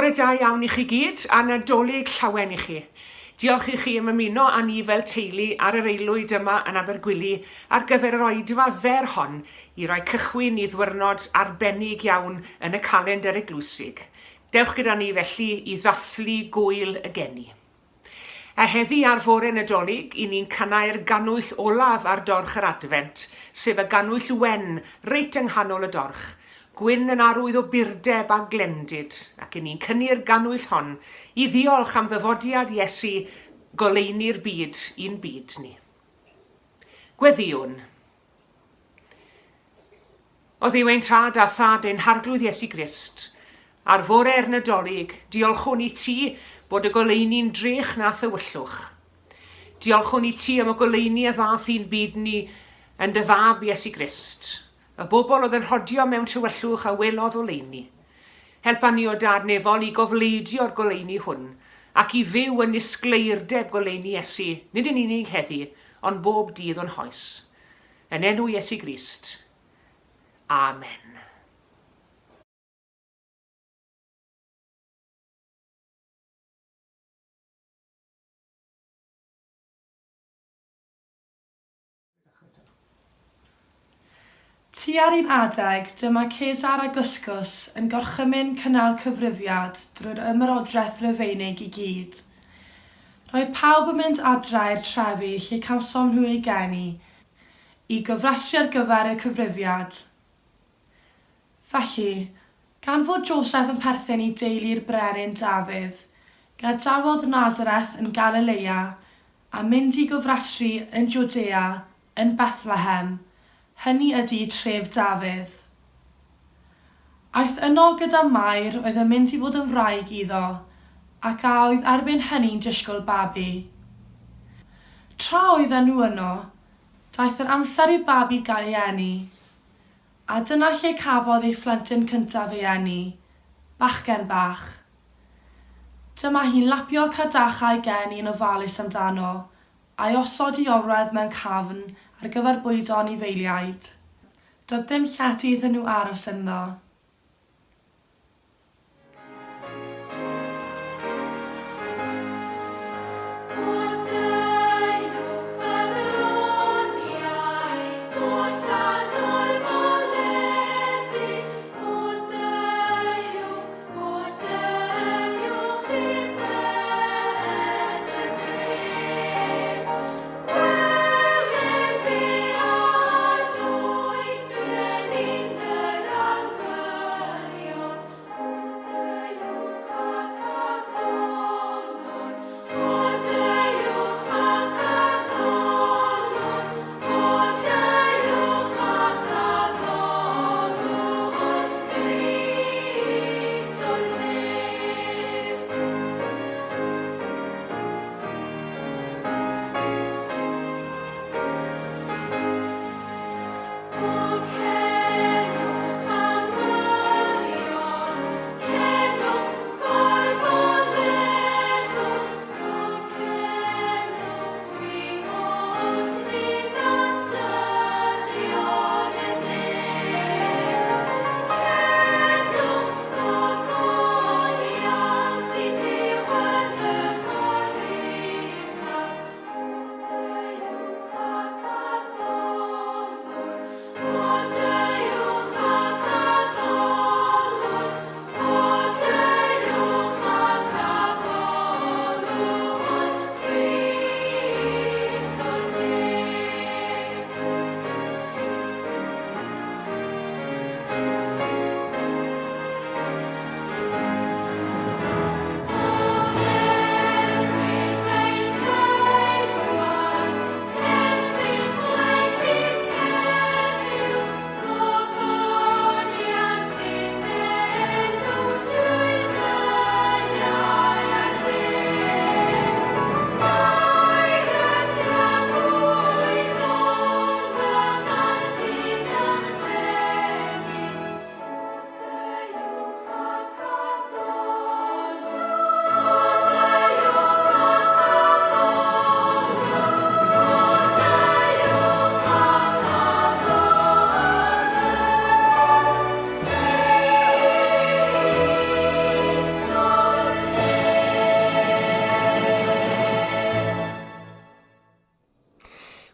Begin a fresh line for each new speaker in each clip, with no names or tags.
Bore da iawn i chi gyd, a Nadolig llawen i chi. Diolch i chi am ymuno â ni fel teulu ar yr aelwyd yma yn Abergwili ar gyfer yr oedfa fer hon i roi cychwyn i ddwyrnod arbennig iawn yn y calendr eglwysig. Dewch gyda ni felly i ddathlu Gŵyl y Geni. A heddi ar fore Nadolig, i ni'n cynnau'r gannwyll olaf ar dorch yr Adfent, sef y gannwyll wen reit yng nghanol y dorch. Gwyn yn arwydd o burdeb a glendid, ac i ni'n cynnu'r gannwyll hon i ddiolch am ddyfodiad Iesu, goleuni'r byd i'n byd ni. Gweddïwn. O Dduw ein Tad a Thad ein Harglwydd Iesu Grist, ar fore'r Nadolig, diolchwn i ti bod y goleuni'n drech na thywyllwch. Diolchwn i ti am y goleuni a ddaeth i'n byd ni yn dy Fab Iesu Grist, y bobl oedd yn rhodio mewn tywyllwch a welodd oleuni. Helpa ni o Dad Nefol i gofleidio'r goleuni hwn ac i fyw yn nisgleirdeb goleuni Iesu, nid yn unig heddi, ond bob dydd o'n hoes. Yn enw Iesu Grist. Amen.
Tua'r un adeg, dyma Cesar Augustus yn gorchymyn cynnal cyfrifiad drwy'r ymerodraeth Rufeinig i gyd. Roedd pawb yn mynd adra i'r trefi lle cawsom nhw eu geni, i gofrestru ar gyfer y cyfrifiad. Felly, gan fod Joseff yn perthyn i deulu'r brenin Dafydd, gadawodd Nasareth yn Galilea a mynd i gofrestru yn Jwdea, yn Bethlehem, hynny ydy tref Dafydd. Aeth yno gyda Mair oedd yn mynd i fod yn wraig iddo, ac a oedd erbyn hynny'n disgwyl babi. Tra oedden nhw yno, Daeth yr amser i'r babi gael ei eni. A dyna lle cafodd ei phlentyn cyntaf ei eni, bachgen bach. Dyma hi'n lapio cadachau geni yn ofalus amdano, a'i osod i orwedd mewn cafn ar gyfer bwydo anifeiliaid. Doedd dim llety iddyn nhw aros ynddo.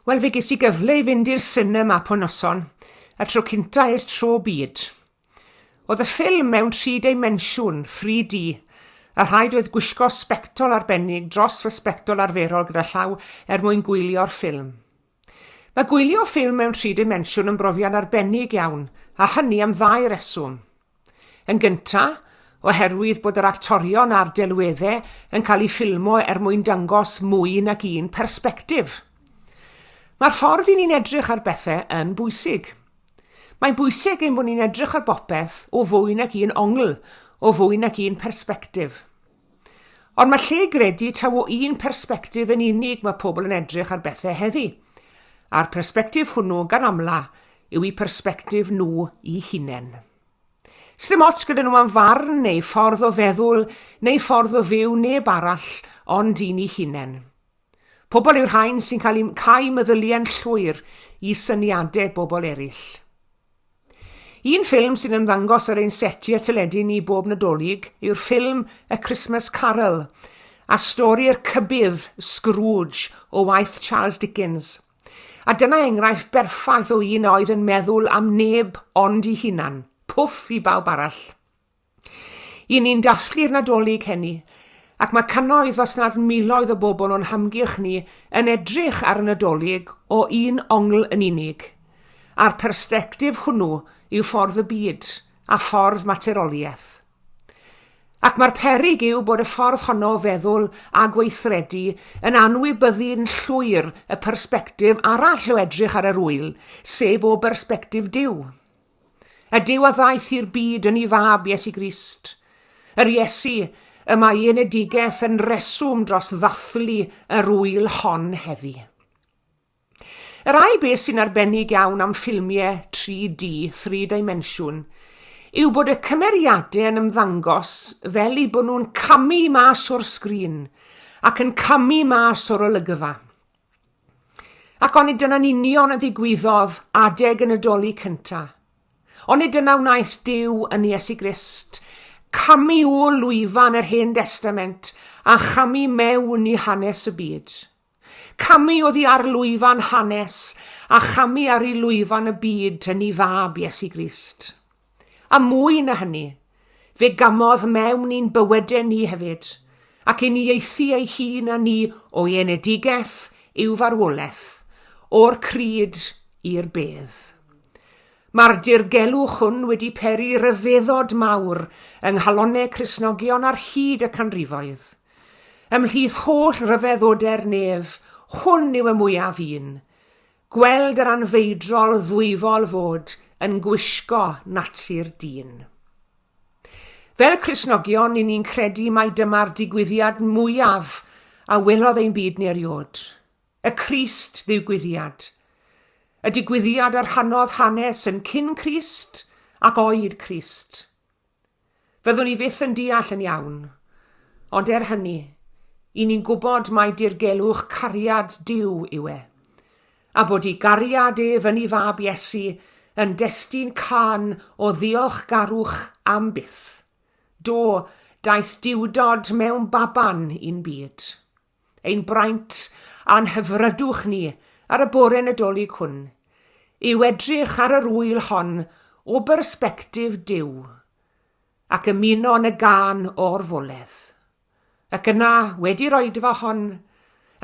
Wel, fe ges i gyfle i fynd i'r sinema po noson, y tro cynta ers tro byd. Oedd y ffilm mewn tri dimensiwn, 3D, a rhaid oedd gwisgo sbectol arbennig dros fy sbectol arferol gyda llaw er mwyn gwylio'r ffilm. Mae gwylio ffilm mewn tri dimensiwn yn brofiad arbennig iawn, a hynny am ddau reswm. Yn gynta', oherwydd bod yr actorion a'r delwedde yn cael eu ffilmo er mwyn dangos mwy nag un persbectif. Mae'r ffordd i ni'n edrych ar bethe yn bwysig. Mae'n bwysig ein bod ni'n edrych ar bopeth o fwy nag un ongl, o fwy nag un persbectif. Ond mae lle i gredu taw o un persbectif yn unig mae pobl yn edrych ar bethau heddi. A'r persbectif hwnnw, gan amla, yw eu persbectif nhw eu hunain. Sdim ots gyda nhw am farn neu ffordd o feddwl neu ffordd o fyw neb arall ond un eu hunain. Pobl yw'r rhain sy'n cael eu cau meddyliau'n llwyr i syniadau bobl eraill. Un ffilm sy'n ymddangos ar ein setiau teledu ni bob Nadolig yw'r ffilm A Christmas Carol, a stori'r cybydd Scrooge o waith Charles Dickens. A dyna enghraifft berffaith o un a oedd yn meddwl am neb ond i hunan, pwff i bawb arall. I ni'n dathlu'r Nadolig heni, ac mae cannoedd os nad miloedd o bobl o'n hamgylch ni yn edrych ar y Nadolig o un ongl yn unig, a'r persbectif hwnnw yw ffordd y byd a ffordd materoliaeth. Ac mae'r peryg yw bod y ffordd honno o feddwl a gweithredu yn anwybyddu'n llwyr y persbectif arall o edrych ar yr ŵyl, sef o bersbectif Duw. Y Duw a ddaeth i'r byd yn ei fab Iesu Grist. Yr Iesu, y mae ei enedigaeth yn reswm dros ddathlu yr ŵyl hon heddi. Yr ail beth sy'n arbennig iawn am ffilmiau 3D, three dimension, yw bod y cymeriadau yn ymddangos fel eu bod nhw'n camu mas o'r sgrin ac yn camu mas o'r olygfa. Ac onid dyna'n union a ddigwyddodd adeg y Nadolig cynta? Onid dyna wnaeth Duw yn Iesu Grist, camu o lwyfan yr Hen Destament a chamu mewn i hanes y byd? Camu oddi ar lwyfan hanes a chamu ar i lwyfan y byd yn ei fab Iesu Grist. A mwy na hynny, fe gamodd mewn i'n bywydau ni hefyd, ac uniaethu ei hun â ni o'i enedigaeth i'w farwolaeth, o'r crud i'r bedd. Mae'r dirgelwch hwn wedi peri rhyfeddod mawr yng nghalonnau Cristnogion ar hyd y canrifoedd. Ymhlith holl ryfeddodau'r nef, hwn yw y mwyaf un, Gweld yr anfeidrol ddwyfol fod yn gwisgo natur dyn. Fel Cristnogion, ni'n ni'n credu mai dyma'r digwyddiad mwyaf a welodd ein byd ni erioed. Y Crist ddigwyddiad. Y digwyddiad a rhannodd hanes yn cyn Crist ac oed Crist. Fyddwn ni fyth yn deall yn iawn. Ond er hynny, i ni'n gwybod mai dirgelwch cariad Duw yw e, a bod i gariad ef yn ei fab Iesu yn destun cân o ddiolchgarwch am byth. Do, daeth Duwdod mewn baban i'n byd. Ein braint a'n hyfrydwch ni ar y bore Nadolig hwn yw edrych ar yr ŵyl hon o bersbectif Duw, ac ymuno yn y gân o'r foledd. Ac yna, wedi'r oedfa hon,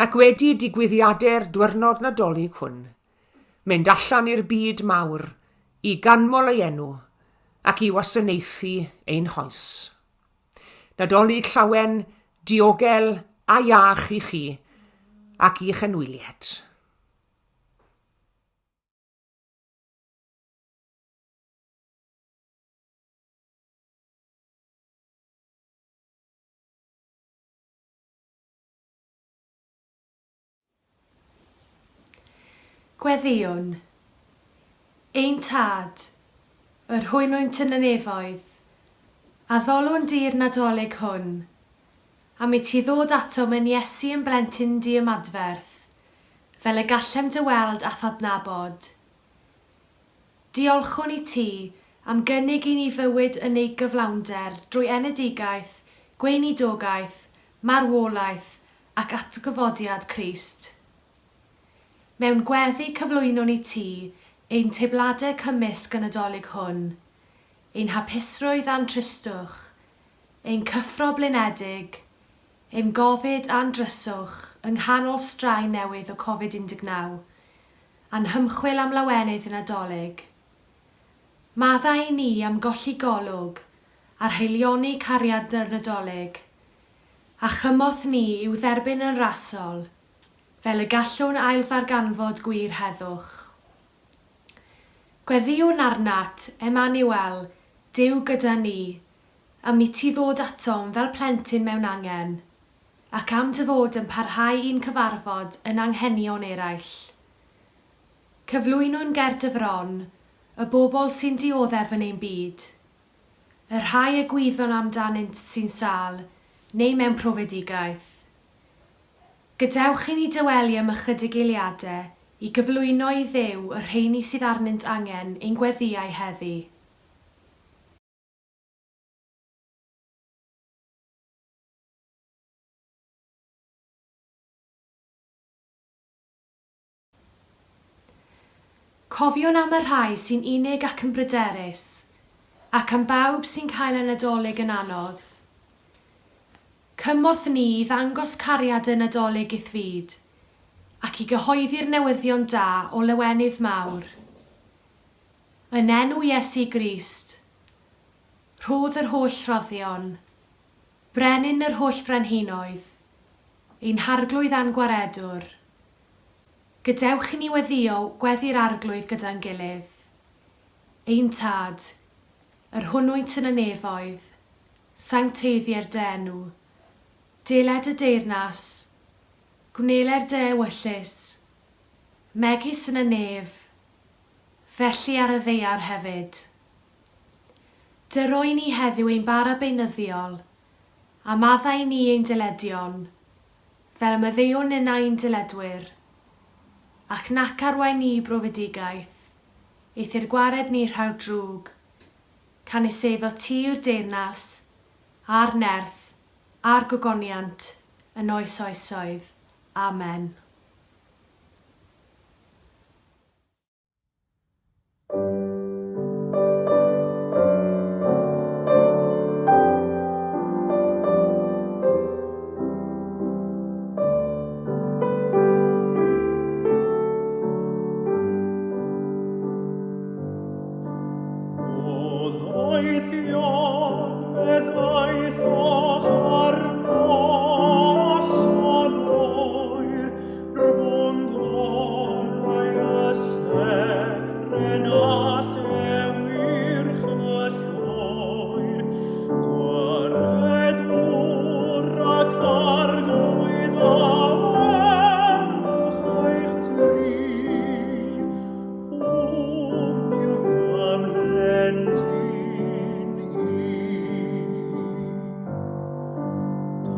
ac wedi digwyddiadau'r dwyrnod Nadolig hwn, mynd allan i'r byd mawr i ganmol ei enw ac i wasanaethu ein hoes. Nadolig llawen, diogel a iach i chi ac i'ch anwyliaid.
Gweddïwn. Ein Tad, yr hwn wyt yn y nefoedd, addolwn di'r Nadolig hwn, am i ti ddod atom yn Iesu yn blentyn diymadferth, fel y gallem dy weld a'th adnabod. Diolchwn i ti am gynnig i ni fywyd yn ei gyflawnder drwy enedigaeth, gweinidogaeth, marwolaeth ac atgyfodiad Crist.
Mewn gweddi cyflwynwn i ti ein teimladau cymysg y Nadolig hwn, ein hapusrwydd a'n tristwch, ein cyffro blinedig, ein gofid a'n dryswch yng nghanol straen newydd o Covid 19, a'n hymchwil am lawenydd y Nadolig. Maddau i ni am golli golwg ar haelioni cariad yr Nadolig, a chymorth ni i'w dderbyn yn rasol, fel y gallwn ail-ddarganfod gwir heddwch. Gweddïwn arnat, Emaniwel, Duw gyda ni, am i ti ddod atom fel plentyn mewn angen, ac am dy fod yn parhau i'n cyfarfod yn anghenion eraill. Cyflwynwn ger dy fron, y bobl sy'n dioddef yn ein byd, y rhai y gwyddwn amdanynt sy'n sâl neu mewn profedigaeth. Gadewch i ni dawelu am ychydig eiliadau i gyflwyno i Dduw y rheini sydd arnynt angen ein gweddïau heddi. Cofiwn am y rhai sy'n unig ac yn bryderus, ac am bawb sy'n cael y Nadolig yn anodd. Cymorth ni i ddangos cariad y Nadolig i'th fyd, ac i gyhoeddi'r newyddion da o lawenydd mawr. Yn enw Iesu Grist, rhodd yr holl rhoddion, Brenin yr holl frenhinoedd, ein Harglwydd a'n Gwaredwr. Gadewch i ni weddïo gweddi'r Arglwydd gyda'n gilydd. Ein Tad, yr hwn wyt yn y nefoedd, sancteiddier dy enw. Deled dy deyrnas, gwneler dy ewyllys, megis yn y nef, felly ar y ddaear hefyd. Dyro i ni heddiw ein bara beunyddiol, a maddau i ni ein dyledion, fel y maddeuwn ninnau i'n dyledwyr. Ac nac arwain ni i brofedigaeth, eithr gwared ni rhag drwg, canys eiddo ti yw'r deyrnas, a'r nerth, a'r gogoniant, yn oes oesoedd. Amen.
O ddoethion fe ddaethoch ar noson oer, Rhwng golau y seren a llewyrch y lloer, Gwaredwr ac Arglwydd a welwch eich tri. Hwn yw fy mhlentyn i.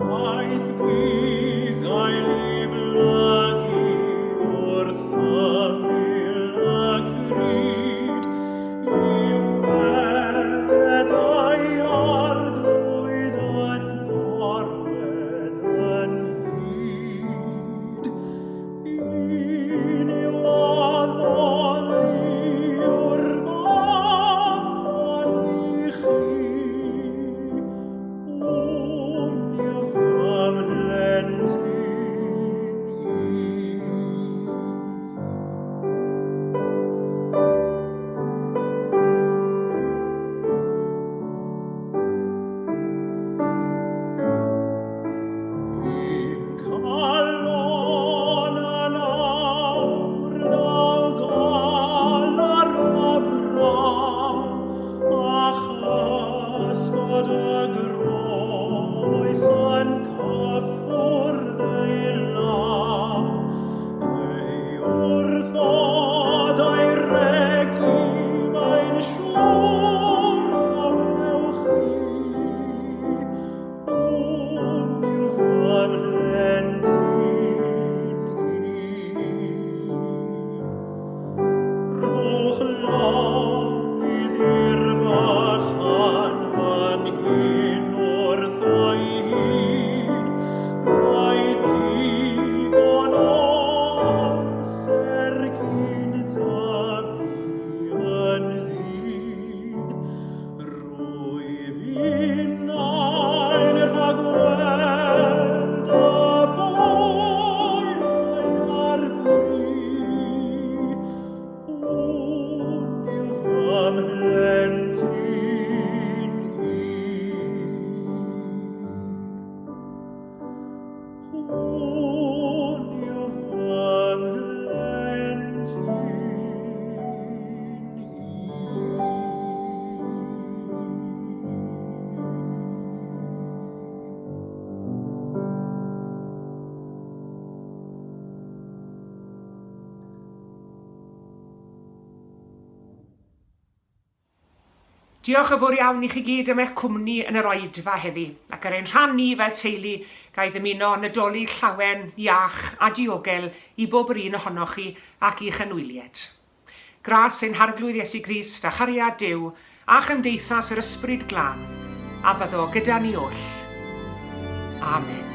Daeth bugail i blygu wrth ymyl y crud, i weled ei arglwydd yn gorwedd yn fud. Un yw addoli yw'r baban i chi. Ysgod y groes yn cyffwrdd ei law, ei wrthod a'i regi, mae'n siŵr na wnewch chi. Hwn yw fy mhlentyn i. Rhowch lonydd i'r bychan fan hyn wrtho'i hun, mae digon o amser.
Diolch yn fawr iawn i chi gyd am eich cwmni yn yr oedfa heddi, ac ar ein rhan ni fel teulu, ga i ddymuno Nadolig llawen, iach a diogel i bob yr un ohonoch chi ac i'ch anwyliaid. Gras ein Harglwydd Iesu Grist a chariad Duw a chymdeithas yr Ysbryd Glân a fyddo gyda ni oll. Amen.